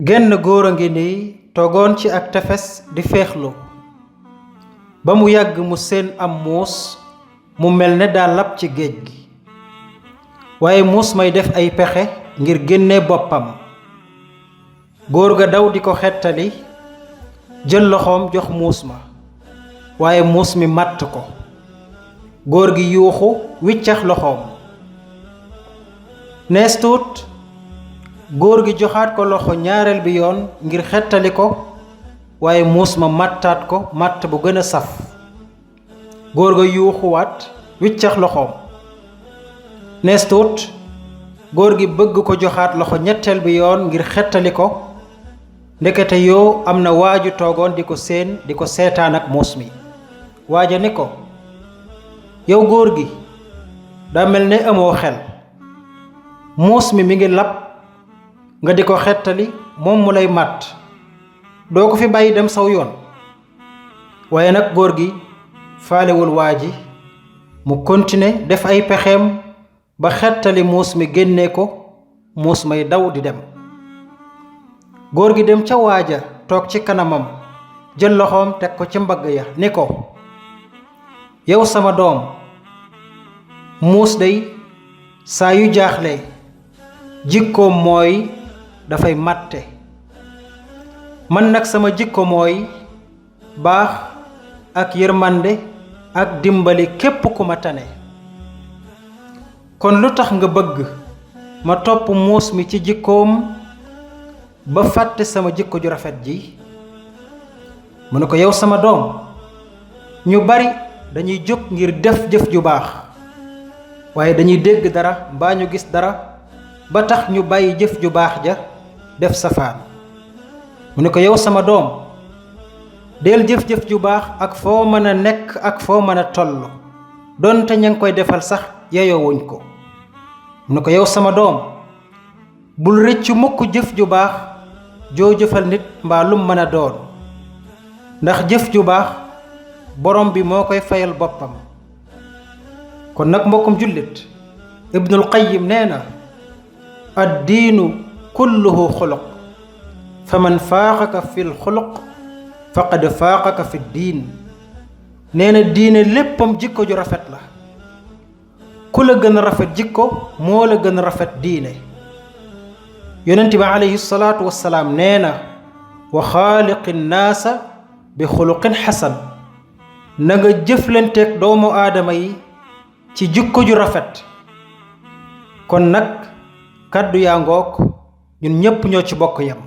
genn góor a ngi nii toogoon ci ak tefes di féexlu ba mu yàgg mu seen am muus mu mel ne daa lab ci géej gi waaye muus may def ay pexe ngir génne boppam. góor ga daw di ko xettali jël loxoom jox muus ma waaye muus mi màtt ko. góor gi yuuxu wiccax loxoom. nees tuut góor gi joxaat ko loxo ñaareel bi yoon ngir xettali ko waaye muus ma màttaat ko màtt bu gën a saf. góor ga yuuxuwaat wiccax loxoom. nees tuut góor gi bëgg ko joxaat loxo ñetteel bi yoon ngir xettali ko ndekete yoo am na waaju toogoon di ko séen di ko seetaan ak muus mi. waaja ni ko, yow góor gi daa mel ne amoo xel, muus mi ngi lab nga di ko xettali moom mu lay màtt, doo ko fi bàyyi dem saw yoon. waaye nag góor gi faalewul waa ji, mu continuer def ay pexeem ba xettali muus mi génnee ko, muus may daw di dem. góor gi dem ca waaja toog ci kanamam jël loxoom teg ko ci mbagg ya ni ko, yow sama doom, muus day saa yu jaaxle jikkoom mooy dafay màtte, man nag sama jikko mooy baax ak yërmande ak dimbali képp ku ma tane. kon lu tax nga bëgg ma topp muus mi ci jikkoom ba fàtte sama jikko ju rafet ji? mu ne ko, yow sama doom, ñu bari dañuy jóg ngir def jëf ju baax waaye dañuy dégg dara mbaa ñu gis dara ba tax ñu bàyyi jëf ju baax ja def safaan. mu ne ko, yow sama doom, del jëf-jëf ju baax ak foo mën a nekk ak foo mën a toll doonte ña ngi koy defal sax yeyoo wuñ ko. mu ne ko, yow sama doom, bul rëccu mukk jëf ju baax joo jëfal nit mbaa lum mën a doon, ndax jëf ju baax borom bi moo koy fayal boppam. kon nag mbokkum jullit, Ibnul Qayyim nee na, ad diinu kulluhu xuluq fa man faaxaka fil xuluq faqad faaxaka fi diin. nee na diine léppam jikko ju rafet la, ku la gën a rafet jikko moo la gën a rafet diine. yonent bi alayhi salaatu wassalaam nee na, wa xaaliqi naasa bi xuluqin xasan. na nga jëflanteeg doomu aadama yi ci jikko ju rafet. kon nag kàddu yaa ngoog, ñun ñépp ñoo ci bokk yam.